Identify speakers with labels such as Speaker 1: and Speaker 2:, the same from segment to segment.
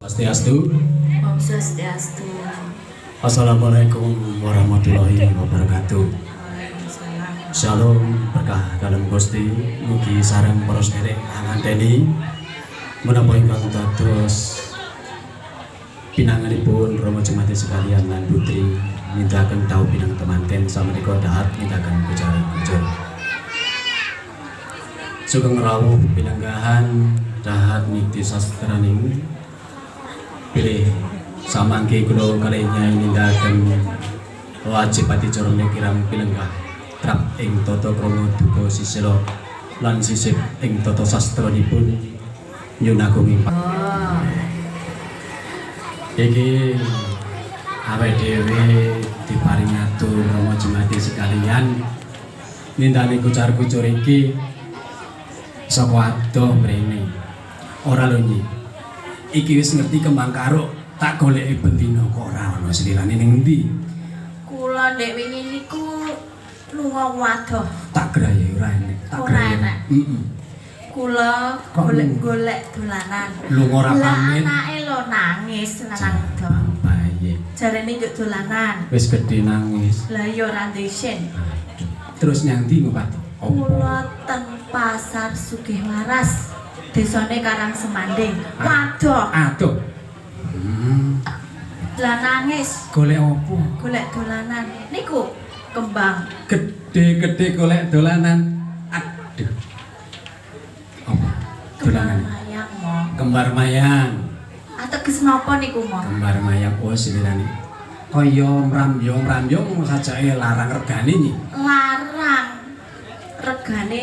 Speaker 1: Swastiastu.
Speaker 2: Om Swastiastu.
Speaker 1: Assalamualaikum warahmatullahi wabarakatuh.
Speaker 2: Waalaikumsalam.
Speaker 1: Shalom, berkah dalem Gusti, mugi sareng para sederek anganteni menapa ingkang dados pinanganipun Romo Jemati sekalian lan putri nindakaken dhaup pinang temanten samenika dahat nindakaken kucar-kucur. Sugeng rawuh pilenggahan dahat niti sastraning pilih samangke kula kalih nyai nindakaken wajib adicara kirang pilenggah trap ing tata krama duka sisila lan sisip ing tata sastranipun nyuwun agung.
Speaker 2: Oh,
Speaker 1: Iki awake dhewe diparing atur Rama Jemati sekalian nindakane kucar-kucur iki saka adoh mrene. Ora lho, Nyi. Iki wis ngerti kembang karuk tak goleki bendina kok ora ana, slirane ning endi?
Speaker 2: Kula ndek wingi niku lunga wadoh.
Speaker 1: Tak graye ora enek, tak
Speaker 2: Ora
Speaker 1: graye.
Speaker 2: enek.
Speaker 1: Heeh.
Speaker 2: Kula
Speaker 1: Kok
Speaker 2: golek-golek dolanan.
Speaker 1: Lunga ora
Speaker 2: Lah
Speaker 1: pamit.
Speaker 2: anake lho nangis lanang do.
Speaker 1: Baye.
Speaker 2: Jarene njuk dolanan.
Speaker 1: Wis gedhe nangis.
Speaker 2: Lah ya ora isin.
Speaker 1: Aduh. Terus nyang ndi ngopati?
Speaker 2: Kula teng Pasar Sugihwaras. Desane Karang Semanding. Wadoh.
Speaker 1: Aduh.
Speaker 2: Lah nangis
Speaker 1: Golek opo?
Speaker 2: Golek dolanan. Niku kembang.
Speaker 1: Gede-gede golek dolanan. Aduh. Apa?
Speaker 2: Kembang
Speaker 1: Dolanan.
Speaker 2: mayang mo.
Speaker 1: Kembar mayang.
Speaker 2: Ateges napa niku mo?
Speaker 1: Kembar mayang oh silirane. Kaya mrambyong-mrambyong sajake larang regane, Nyi.
Speaker 2: Larang regane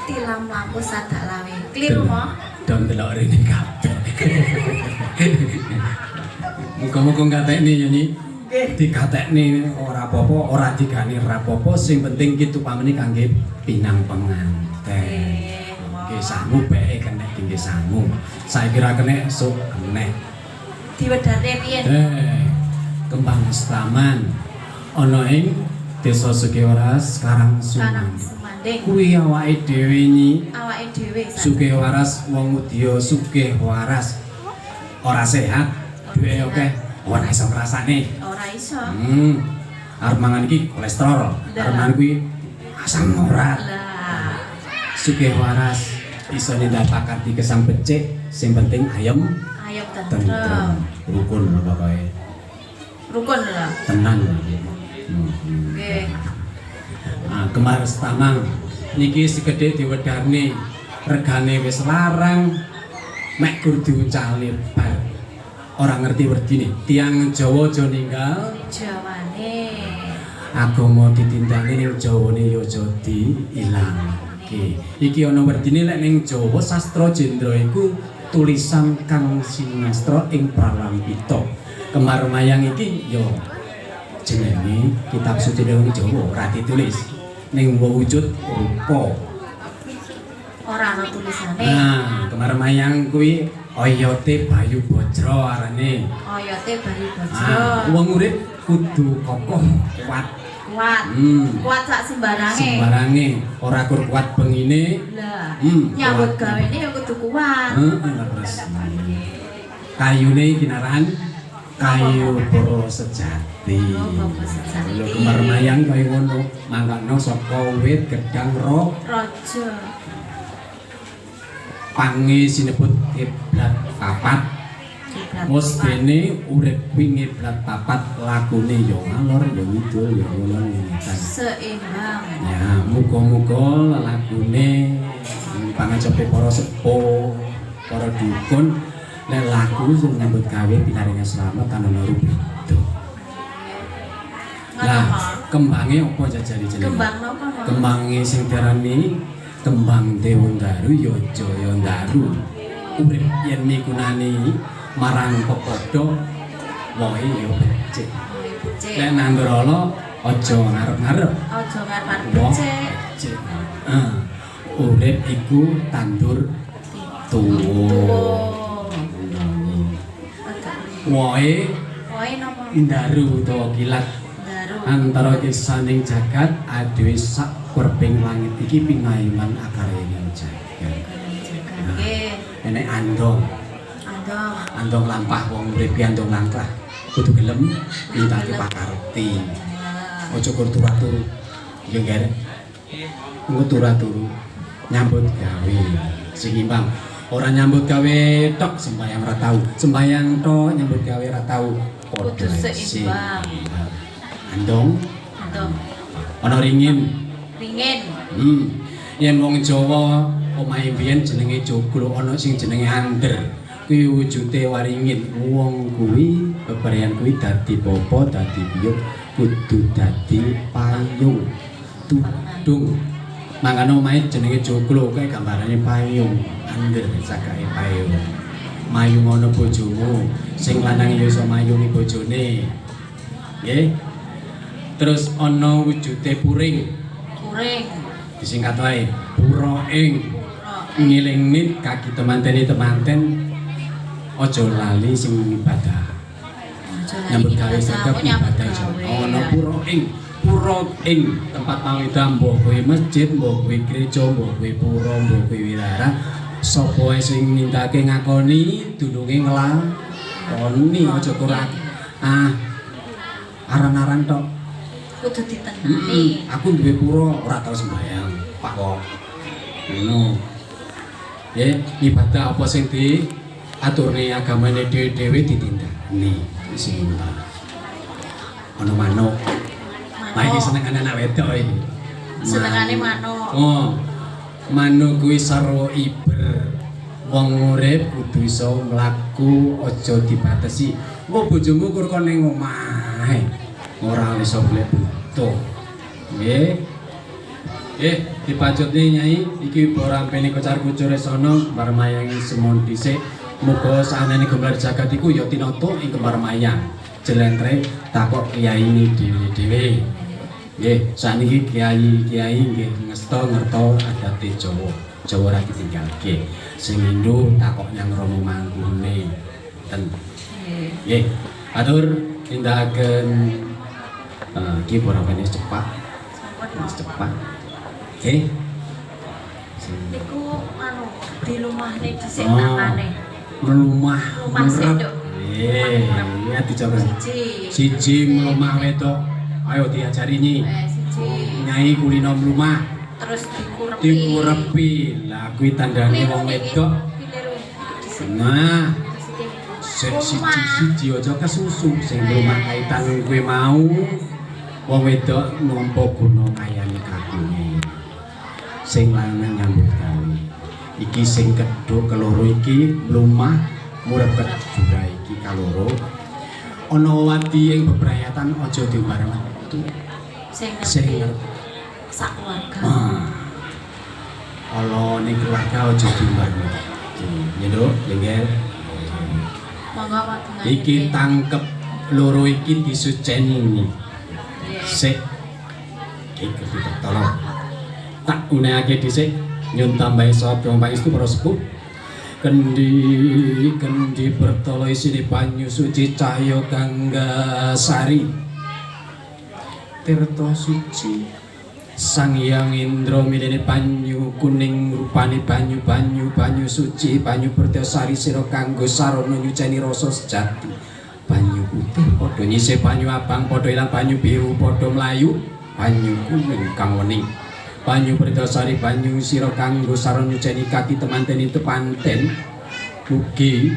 Speaker 2: tilam lampu sadak lawe. Kliru mo?
Speaker 1: Don delok rene kabeh. Muga-muga gatekne ya, Nyi.
Speaker 2: Nggih.
Speaker 1: Digatekne ora apa-apa, ora digane ora apa-apa, sing penting ki tupamene kangge pinang penganten.
Speaker 2: Nggih, mo.
Speaker 1: Nggih sangu bae kenek dingge sangu. Saiki ra kenek, sok kenek.
Speaker 2: Diwedharne piye?
Speaker 1: Eh, kembang setaman ana ing Desa Sugihwaras, Karang
Speaker 2: Karang
Speaker 1: Sumanding.
Speaker 2: Semanding.
Speaker 1: Kuwi awake dhewe, Nyi.
Speaker 2: Awake dhewe.
Speaker 1: Sugih waras wong udya sugih waras. Ora sehat, duwe akeh, ora iso ngrasane.
Speaker 2: Ora iso.
Speaker 1: Arep mangan iki kolesterol, arep mangan kuwi asam urat.
Speaker 2: Lah,
Speaker 1: Sugih waras iso nindak pakarti gesang becik, sing penting ayem
Speaker 2: ayem
Speaker 1: tentrem.
Speaker 2: Tentrem.
Speaker 1: Rukun pokoke.
Speaker 2: Rukun lho.
Speaker 1: Tenang iki.
Speaker 2: Nggih.
Speaker 1: Nah, kembar setamang niki segede diwedarne, regane wis larang mek gur diuncali bar ora ngerti werdine. Tiang Jawa aja ninggal
Speaker 2: Jawane.
Speaker 1: Agama ditindani ning Jawane ya aja diilangke. Iki ana werdine lek ning Jawa sastra jendra iku tulisan kang sinastra ing pralampita. Kembar mayang iki ya jenenge kitab suci wong Jawa ora ditulis ning wujud rupa.
Speaker 2: Ora ana tulisane.
Speaker 1: Nah, kembar mayang kuwi oyote Bayu Bajra arane.
Speaker 2: Oyote Bayu Bajra.
Speaker 1: Ah, wong urip kudu kokoh kuat.
Speaker 2: Kuat. Kuat sak sembarange.
Speaker 1: Sembarange, ora kur kuat bengine.
Speaker 2: Lah, nyambut
Speaker 1: kuat.
Speaker 2: gawene ya kudu kuat.
Speaker 1: Heeh, terus. Kayune kinaran kayu poro sejati.
Speaker 2: Oh, Bapak sejati.
Speaker 1: Lho, kembar mayang kaya ngono, mangkano saka wit gedang ro
Speaker 2: Raja.
Speaker 1: Pange sinebut kiblat papat.
Speaker 2: Kiblat.
Speaker 1: Mestine urip kuwi ngiblat papat, lakune ya ngalor ya ngidul ya ngulon ngetan.
Speaker 2: Seimbang.
Speaker 1: Ya, muga-muga lelakune pangacape para sepuh, para dukun lek laku sing nyambut gawe pinaringan slamet tanpa rupido.
Speaker 2: Ngono
Speaker 1: Lah,
Speaker 2: mo.
Speaker 1: Kembange apa jajali jenenge?
Speaker 2: Kembang napa mo?
Speaker 1: Kembange sing diarani kembang Dewandaru ya Jaya Ndaru. Urip yen migunani marang pepadha wohe ya becik.
Speaker 2: Becik.
Speaker 1: Lek nandur ala aja ngarep-ngarep.
Speaker 2: Aja ngarep-arep
Speaker 1: Wong
Speaker 2: becik.
Speaker 1: Becik. Heeh. Urip iku tandur tuwa.
Speaker 2: Tuwa.
Speaker 1: Wohe
Speaker 2: Wohe napa?
Speaker 1: Ndaru utawa kilat.
Speaker 2: Ndaru.
Speaker 1: Antara kisaning jagat adewe sak werping langit iki pingaiman akare ing jagat.
Speaker 2: Jagat. Nggih.
Speaker 1: Enek andong.
Speaker 2: Andong. Andong.
Speaker 1: Andong lampah, wong urip ki andong langkah. Kudu gelem nindakake pakarti. Aja kur turu-turu. Ya nggih. Engko turu-turu nyambut gawe sing imbang. Ora nyambut gawe tok sembayang ora tau. Sembayang tok nyambut gawe ora tau. Padha
Speaker 2: Kudu seimbang.
Speaker 1: Andong.
Speaker 2: Andong.
Speaker 1: Ana ringin.
Speaker 2: Ringin.
Speaker 1: Yen wong Jawa omahe biyen jenenge joglo, ana sing jenenge ander. Kuwi wujude waringin. Wong kuwi bebrayan kuwi dadi bapa, dadi biyut, kudu dadi payung. Tudung. Mangkane omahe jenenge joglo, kae gambarane payung, ander cagake payung. Mayung ana bojomu, sing lanang ya iso mayungi bojone. Nggih. Terus ana wujude puring.
Speaker 2: Puring.
Speaker 1: Disingkat wae pura ing.
Speaker 2: Pura.
Speaker 1: Ngilingne kaki temantene temanten aja lali sing ibadah.
Speaker 2: Aja lali
Speaker 1: Nyambut gawe
Speaker 2: ibadah.
Speaker 1: sedep
Speaker 2: Oh, nyambut
Speaker 1: ibadah
Speaker 2: gawe.
Speaker 1: Ana pura ing, pura ing tempat pangidah, mbok kuwi masjid, mbok kuwi gereja, mbok kuwi pura, mbok kuwi wihara. Sapa wae sing nindakake ngakoni dununge nglakoni, aja kurang aran-aran tok.
Speaker 2: Kudu ditenani.
Speaker 1: Aku duwe pura ora tau sembayang, Pak kok. Ngono. Ya, ibadah apa sing di aturne agamane dhewe-dhewe ditindakne sing imbang. Ana manuk. Nah, iki senengane anak wedok iki.
Speaker 2: Senengane manuk.
Speaker 1: Oh. Manuk kuwi sarwa iber. Wong urip kudu iso mlaku, aja dibatesi. Engko bojomu kur kon ning omahe. Ora iso golek butuh. Nggih. Dipacutne Nyai, iki borampene kocar-kucur sono bar mayangi semon dhisik. Muga saanane gembar jagat iku ya tinata ing kembar mayang. Jelentre takok kiyaine dhewe-dhewe. Nggih, sakniki kiai-kiai nggih ngesta ngerto adate Jawa. Jawa ora ditinggalke. Sing induk takok nyang Rama Mangkune. Ten.
Speaker 2: Nggih.
Speaker 1: Nggih, atur tindakaken iki borampene cepak.
Speaker 2: Sampun.
Speaker 1: Wis cepak. Nggih. Sing
Speaker 2: Niku anu dilumahne dhisik
Speaker 1: Oh.
Speaker 2: tangane.
Speaker 1: Mlumah
Speaker 2: Mlumah sik,
Speaker 1: murep.
Speaker 2: Nduk.
Speaker 1: Nggih, ya dicoba.
Speaker 2: Siji.
Speaker 1: Siji mlumah wedok. Ayo diajari nyi.
Speaker 2: Siji.
Speaker 1: Nyai kulino mlumah
Speaker 2: Terus dikurepi.
Speaker 1: Dikurepi. Lah kuwi tandane wong wedok.
Speaker 2: Keliru. Dhisik.
Speaker 1: Nah,
Speaker 2: Terus iki.
Speaker 1: sik siji-siji aja kesusu sing mlumah kaitan kuwi mau. Wong wedok nampa guna kayane kagunge. Sing lanang nyambut gawe. Iki sing keduk keloro iki mlumah murep kedua iki kaloro. Ana wadi ing bebrayatan aja diumbar metu.
Speaker 2: Sing
Speaker 1: Sing
Speaker 2: ngerti
Speaker 1: ngerti.
Speaker 2: Sak keluarga.
Speaker 1: Ah. Ala ning keluarga aja diumbar metu. Ya Nduk, ya.
Speaker 2: Monggo wadungane.
Speaker 1: Iki tangkep loro iki disuceni.
Speaker 2: Nggih.
Speaker 1: Sik. Iki tolong. Tak unekake dhisik nyun tambahi sawab pangestu para sepuh. Kendi kendi pertala isine banyu suci cahya gangga sari. Tirta suci Sang Hyang Indra milene banyu kuning rupane banyu banyu banyu suci banyu sari sira kanggo sarana nyuceni rasa sejati. Banyu putih padha nyisih, banyu abang padha ilang, banyu biru padha mlayu, banyu kuning kang wening. Banyu sari banyu sira kanggo sarana nyuceni kaki temanten tepanten. Mugi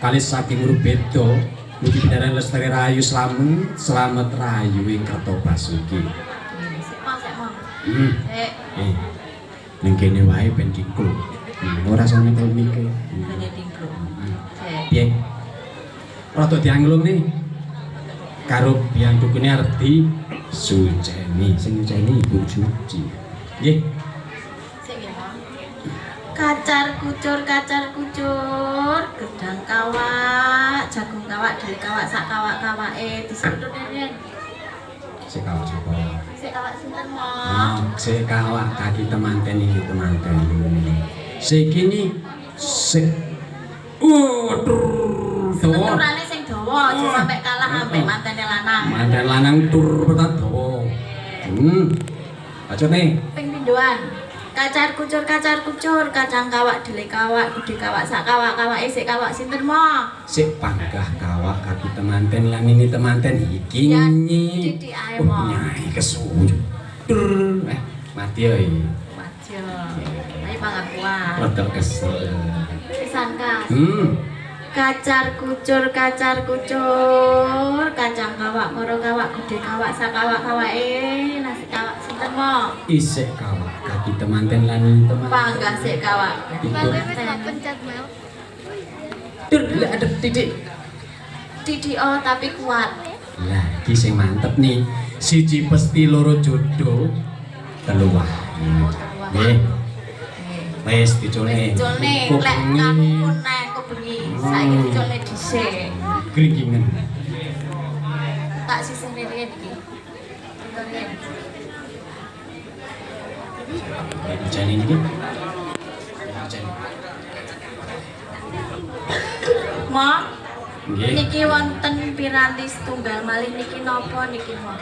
Speaker 1: kalis saking rubeda, mugi pinaran lestari rahayu slamet slamet rahayu ing Kerto Basuki.
Speaker 2: Sik mau, sik mau. Sik.
Speaker 1: Eh. Ning kene wae ben dingkluk. Ora iso nyekel mike.
Speaker 2: Bene dingkluk. Sik.
Speaker 1: Piye? Rada dianglung nih. Karo biang dukune arep di suceni. Sing nyuceni Ibu Suci. Nggih.
Speaker 2: Sik ya, Mang. Kacar kucur, gedang kawak, jagung kawak, dele kawak, sak kawak-kawake disebut yen.
Speaker 1: Sik kawak sapa?
Speaker 2: Sik kawak sinten, Mo?
Speaker 1: Oh, sik kawak kaki temanten iki temanten. Sik ini sik. Tur dawa.
Speaker 2: Seturane sing dawa, aja sampe kalah ambek mantene lanang.
Speaker 1: Manten lanang tur petat dawa. Aja nih.
Speaker 2: Ping pindhoan. Kacar kucur kacar kucur, kacang kawak dele kawak, gede kawak sak kawak kawak sik kawak sinten mo?
Speaker 1: Sik panggah kawak kaki temanten lan ini temanten iki
Speaker 2: Ya,
Speaker 1: nyi.
Speaker 2: titik ae,
Speaker 1: Oh,
Speaker 2: Mo.
Speaker 1: nyai kesuwu. Dur. Mati ya iki.
Speaker 2: Wajo. Ayo panggah kuat.
Speaker 1: Rada kesel.
Speaker 2: Pisan Kak. Kacar kucur kacar kucur, kacang kawak moro kawak gede kawak sak kawak kawake nasi kawak sinten mo?
Speaker 1: Isik kawak kaki temanten lan ini temanten.
Speaker 2: Panggah sik kawak.
Speaker 1: Tidur.
Speaker 3: Pencet Mel.
Speaker 1: Dur, lek ada titik.
Speaker 2: Titik oh tapi kuat.
Speaker 1: Lah, iki sing mantep nih. Siji pesti loro jodoh, telu wahyu. Nggih. Wis diculne.
Speaker 2: Wis diculne,
Speaker 1: Kok
Speaker 2: lek
Speaker 1: bengi.
Speaker 2: kanu pun neh kok bengi. Saiki diculne dhisik.
Speaker 1: Gringingen.
Speaker 2: Tak sisihne riyen iki. Riyen.
Speaker 1: Dicani niki. Dicani.
Speaker 2: Mo,
Speaker 1: Nggih.
Speaker 2: niki wonten piranti setunggal malih niki napa niki mo?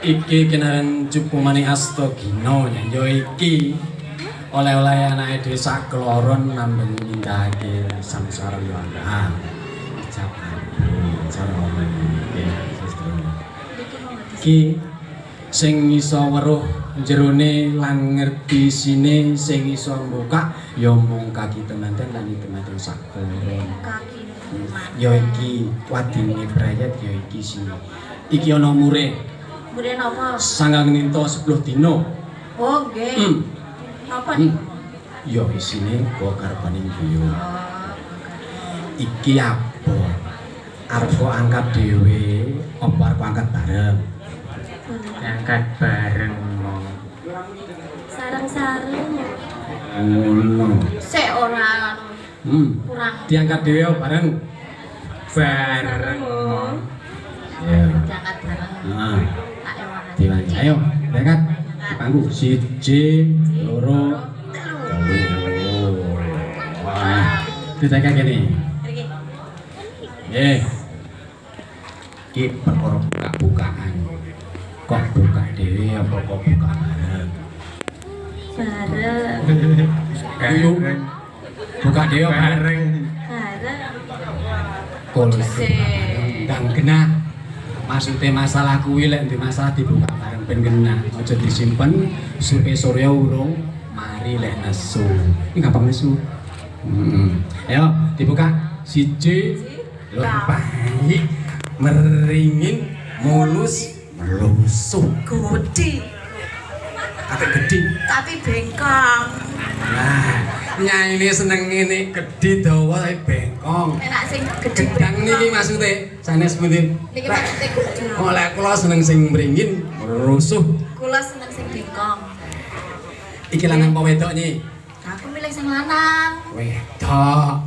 Speaker 1: Iki kinaren cupumane Astagina ya iki oleh-oleh anake dhewe sak kloron namben nindakake samsara yo ah. Ijab cara ngomong nggih sastra.
Speaker 2: Niki monggo
Speaker 1: Iki sing iso weruh jerone lan ngerti isine sing iso mbukak ya mung kaki temanten lan temanten sak kloron.
Speaker 2: Kaki
Speaker 1: Ya iki wadine brayat ya iki sing iki ana umure
Speaker 2: Mure napa?
Speaker 1: 9 ninto 10 dina.
Speaker 2: Oh nggih. Napa niku?
Speaker 1: Ya isine go karepaning buyut.
Speaker 2: Oh,
Speaker 1: Iki abot. Arep kok angkat dhewe apa arep angkat bareng?
Speaker 4: Angkat bareng mo.
Speaker 2: Sareng-sareng.
Speaker 1: Ngono.
Speaker 2: Sik ora anu kurang.
Speaker 1: Diangkat dhewe apa bareng?
Speaker 4: Bareng mo.
Speaker 1: Ya.
Speaker 2: Diangkat bareng.
Speaker 1: Heeh.
Speaker 2: Tak ewangan.
Speaker 1: Diwangi. Ayo, diangkat. Pangku siji, loro,
Speaker 2: telu.
Speaker 1: telu. Wah, ditekek kene.
Speaker 2: Mriki.
Speaker 1: Nggih. Iki perkara buka-bukaan. Kok buka dhewe apa kok buka bareng?
Speaker 2: Bareng.
Speaker 1: Ayo. Buka dhewe apa bareng?
Speaker 4: Bareng.
Speaker 2: Bareng.
Speaker 1: Kok lek
Speaker 2: Dhisik.
Speaker 1: ndang kena. Maksude masalah kuwi lek ndek masalah dibuka bareng ben kena. Aja disimpen supaya surya urung mari lek nesu. Ini gampang nesu. Ayo dibuka siji loro baik meringin mulus melusuh
Speaker 2: Gede
Speaker 1: kate gedhi.
Speaker 2: tapi bengkong.
Speaker 1: Nah, nyaine seneng ngene gedhi dawa tapi bengkong.
Speaker 2: Enak sing gedhe
Speaker 1: Gedang niki maksude sanes pundi?
Speaker 2: Niki maksude gedang.
Speaker 1: Oh, lek kula seneng sing mringin rusuh.
Speaker 2: Kula seneng sing bengkong.
Speaker 1: Iki lanang apa wedok nyi?
Speaker 2: Aku milih sing lanang.
Speaker 1: Wedok.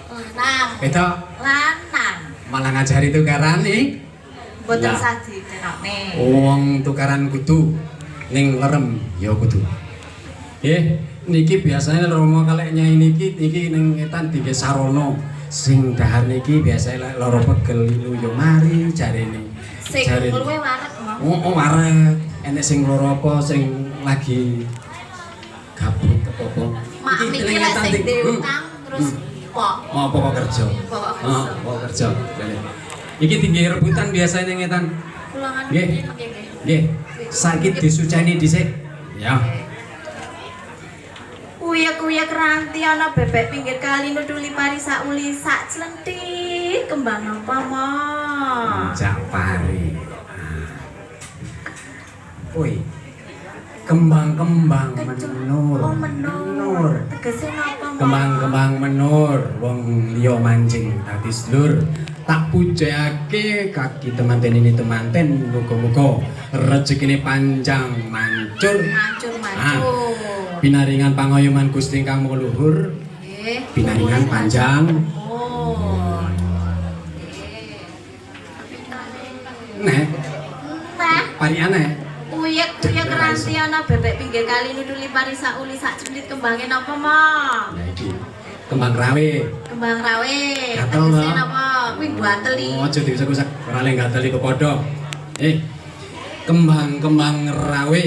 Speaker 2: Lanang.
Speaker 1: Wedok
Speaker 2: Lanang.
Speaker 1: malah ngajari tukaran nih.
Speaker 2: Mboten
Speaker 1: Lah.
Speaker 2: sah ditenokne.
Speaker 1: Wong tukaran kudu ning lerem ya kudu. Nggih, niki biasanya romo kalek nyai niki niki ning ngetan dingge sarana. Sing dahar niki biasanya lek lara pegel lu ya mari jarene.
Speaker 2: Sing
Speaker 1: Jarene.
Speaker 2: luwe wareg mo.
Speaker 1: Oh, wareg. Enek sing lara apa sing lagi gabut apa apa.
Speaker 2: Mak
Speaker 1: Iki
Speaker 2: niki
Speaker 1: ning
Speaker 2: lek
Speaker 1: ngetan
Speaker 2: sing
Speaker 1: di-
Speaker 2: duwe utang terus pok.
Speaker 1: Mau pokok kerja.
Speaker 2: Pokok kerja.
Speaker 1: Oh, pokok kerja. Iki tinggi rebutan biasanya ning ngetan.
Speaker 2: Kula kan
Speaker 1: Nggih.
Speaker 2: nggih nggih.
Speaker 1: Nggih. Saiki disuceni dhisik. Ya.
Speaker 2: Uyek-uyek ranti ana bebek pinggir kali nutuli pari sauli sak clentit kembang apa mo?
Speaker 1: Jak pari. Ah. Woi. Kembang-kembang menur.
Speaker 2: Oh menur. Tegese napa mo?
Speaker 1: Kembang-kembang menur, wong liya mancing dadi sedulur. Tak pujake kaki temanten ini temanten muga-muga rezekine panjang mancur.
Speaker 2: Mancur mancur.
Speaker 1: Pinaringan pangayoman Gusti ingkang Maha Luhur,
Speaker 2: Nggih.
Speaker 1: pinaringan panjang.
Speaker 2: Oh. Nggih.
Speaker 1: Neh,
Speaker 2: Nah,
Speaker 1: pari aneh.
Speaker 2: uyek-uyek ranti ana bebek pinggir kali nutuli pari sauli sak clentit kembange napa mo?
Speaker 1: Nah iki kembang rawe.
Speaker 2: Kembang rawe.
Speaker 1: Gatel,
Speaker 2: Tegese
Speaker 1: toh?
Speaker 2: napa? Kuwi gateli.
Speaker 1: Oh, aja diusak-usak, ora le gateli kepadha. Kembang-kembang rawe.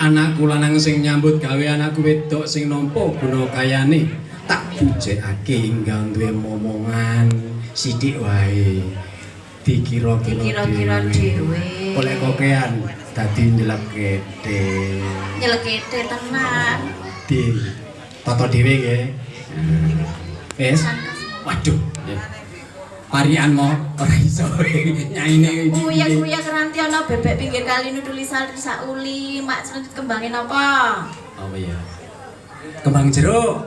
Speaker 1: Anakku lanang sing nyambut gawe, anakku wedok sing nampa guna kayane, tak pujekake hingga duwe momongan sithik wae. Dikira-kira
Speaker 2: Dikira-kira dhewe.
Speaker 1: Oleh kokean dadi nyelekete.
Speaker 2: Nyelekete tenan.
Speaker 1: Di tata dhewe nggih. Wis. Waduh. Parian mo ora iso nyaine iki.
Speaker 2: Uyak-uyak ranti ana bebek pinggir kali nutuli sauli, mak selanjut kembangin apa?
Speaker 1: Apa ya? Kembang jeruk.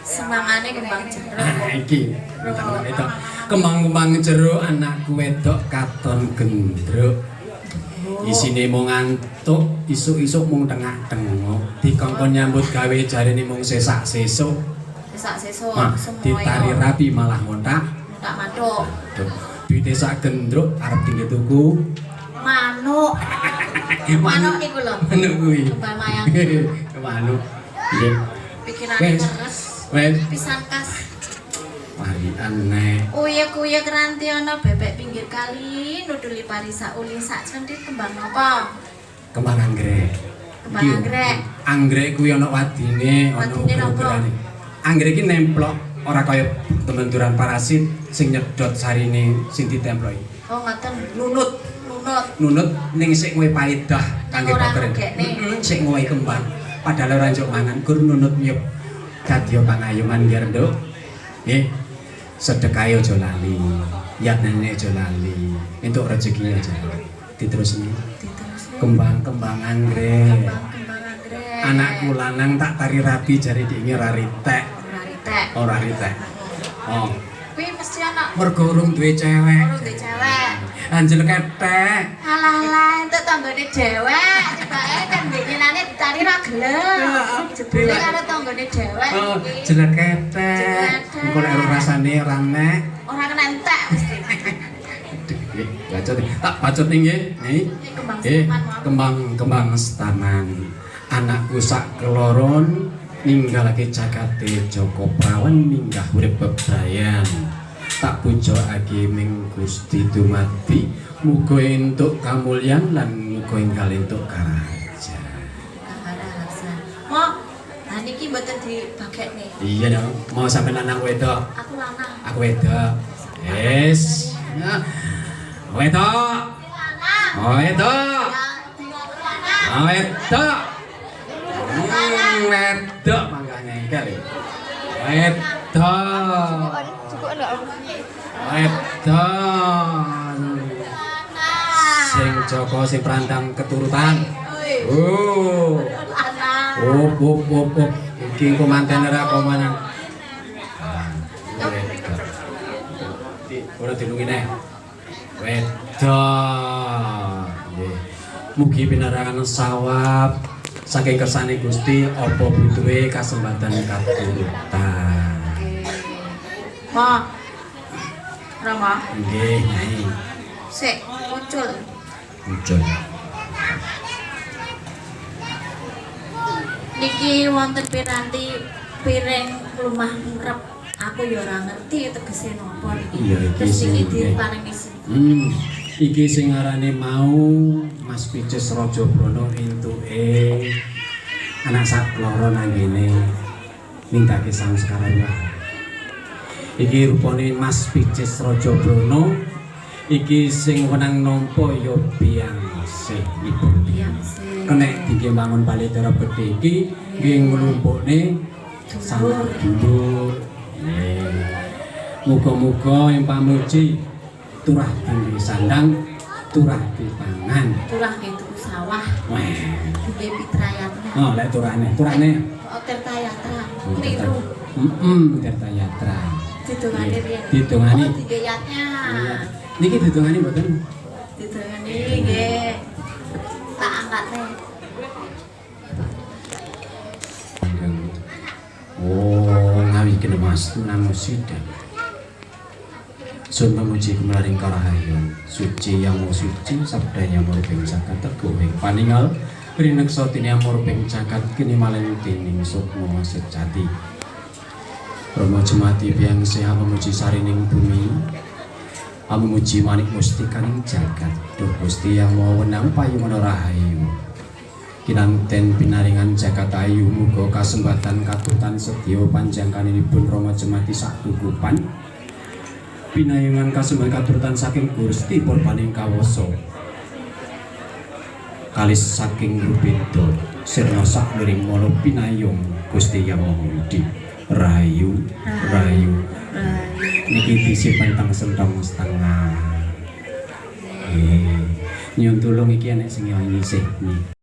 Speaker 2: Semangane kembang jeruk.
Speaker 1: Nah, iki itu. Kembang-kembang jeruk anakku wedok katon gendruk. Isine mung ngantuk, isuk-isuk mung tengah-tengok. Dikongkon nyambut gawe jarene mung sesak-sesuk.
Speaker 2: Sesak-sesuk
Speaker 1: Nah, ditari rapi malah ngontak.
Speaker 2: Tak mantuk.
Speaker 1: Duh, duwite sak gendruk arep tinggi tuku.
Speaker 2: Manuk. Manuk niku lho.
Speaker 1: Manuk kuwi.
Speaker 2: Kembang mayang.
Speaker 1: Manuk. Nggih.
Speaker 2: Pikirane
Speaker 1: Wes.
Speaker 2: keres.
Speaker 1: Wes
Speaker 2: Pisan kas.
Speaker 1: parian nek.
Speaker 2: Uyek-uyek ranti ana bebek pinggir kali nuduli pari sauli sak cendhit kembang napa?
Speaker 1: Kembang anggrek.
Speaker 2: Kembang anggrek.
Speaker 1: Anggrek kuwi ana wadine, ana uger-ugerane. Anggrek iki nemplok ora kaya temenduran parasit sing nyedot sarine sing ditemploki.
Speaker 2: Oh ngoten.
Speaker 1: Nunut,
Speaker 2: Nunut.
Speaker 1: nunut ning sik ngowe paedah kangge
Speaker 2: Ora
Speaker 1: pokeren.
Speaker 2: ngegekne.
Speaker 1: Heeh, sik ngowe kembang. Padahal ora njuk mangan, gur nunut nyup. Dadi pangayoman biar nduk. Nggih. Sedekahe aja lali. Yatnane aja lali. Entuk rezeki aja lali. Diterusne.
Speaker 2: Diterusne.
Speaker 1: Kembang-kembang anggrek.
Speaker 2: Kembang-kembang anggrek.
Speaker 1: Anakku lanang tak tari rabi jare diinge ora ritek.
Speaker 2: Ora ritek.
Speaker 1: Ora ritek. Oh,
Speaker 2: Kuwi mesti ana
Speaker 1: mergo urung duwe cewek.
Speaker 2: urung duwe cewek.
Speaker 1: Anjel ketek.
Speaker 2: Alah alah entuk tanggane dhewek, tibake kan ndinginane ditari ra gelem. Jebule karo tanggane dhewek
Speaker 1: Oh,
Speaker 2: iki.
Speaker 1: jelek ketek. Engko lek ora rasane ora nek.
Speaker 2: Ora kena entek mesti.
Speaker 1: Nggih, bacot. Tak bacot ning nggih. Nih.
Speaker 2: Iki kembang setaman mau.
Speaker 1: Kembang-kembang setaman. Anakku sak keloron ninggalake jagate Joko Prawen minggah urip bebrayan. Tak pujokake ming Gusti dumadi, muga entuk kamulyan lan muga enggal entuk karajan.
Speaker 2: Karaharsan. Mo, ha niki mboten dibagekne.
Speaker 1: Iya dong, mau sampe lanang wedok.
Speaker 2: Aku lanang.
Speaker 1: Aku wedok. Yes. Nah. Wedok.
Speaker 2: Lanang.
Speaker 1: Wedok.
Speaker 2: Ya, aku lanang.
Speaker 1: Wedok. Wedok mangga ngengkel. Wedok. Wedok. Sing Joko sing prandang keturutan. Oh. Op op op op. Iki engko manten ora komanan. Wedok. Ora dilungi neh. Wedok. Nggih. Mugi pinarangan sawab saking kersane Gusti apa butuhe kasembatan katurutan.
Speaker 2: Ma. Rama,
Speaker 1: Nggih, Nyai.
Speaker 2: sik muncul.
Speaker 1: Muncul.
Speaker 2: Niki wonten piranti piring lumah murep. Aku ya ora ngerti tegese napa niki.
Speaker 1: Iya, iki
Speaker 2: Terus niki
Speaker 1: sing-
Speaker 2: diparingi
Speaker 1: Iki sing aranane mau Mas Picis Raja Brana entuke anak sak loro nang kene nindakake samskara wae. Iki rupane Mas Picis Raja Brana iki sing wenang nampa ya biang sih ibu.
Speaker 2: biang sih.
Speaker 1: Kenek dingge bangun Baletara Gedhe iki nggih nglumpukne sanak dulur. Muga-muga ing pamuji turah dingge sandang, turah dipangan.
Speaker 2: Turah nggih tuku sawah,
Speaker 1: Wah.
Speaker 2: nggih pitrayatna.
Speaker 1: Oh, lek turahne, turahne.
Speaker 2: Oh, Tirtayatra. Keliru.
Speaker 1: Heeh, Tirtayatra.
Speaker 2: Didongane piye?
Speaker 1: Didongane.
Speaker 2: Oh, dingge yatnya.
Speaker 1: Niki didongane mboten?
Speaker 2: Didongane nggih. Tak angkatne.
Speaker 1: Oh, ngawi kene Mas namo sida. Sun memuji kemlaring karahayon, suci yang mau suci, sabdanya murbeng jagat teguh ing paningal, rineksa dene murbeng jagat kini malen dening sukma sejati. Rama jemati biang seha memuji sarining bumi, amemuji manik mustikaning jagat, duh Gusti yang mau wenang payung rahayu. Kinanten pinaringan jagat ayu, muga kasempatan katutan sedya panjangkanipun Rama Jemati sakukupan. Pinayungan kasembahan katurutan saking Gusti Purbaning Kawasa. Kalis saking rubeda sirna sakliring mala pinayung Gusti Yang Maha Budi. Rahayu, rahayu. Niki disimpen teng sentong setengah. Nyuwun tulung, iki enek sing nyisih.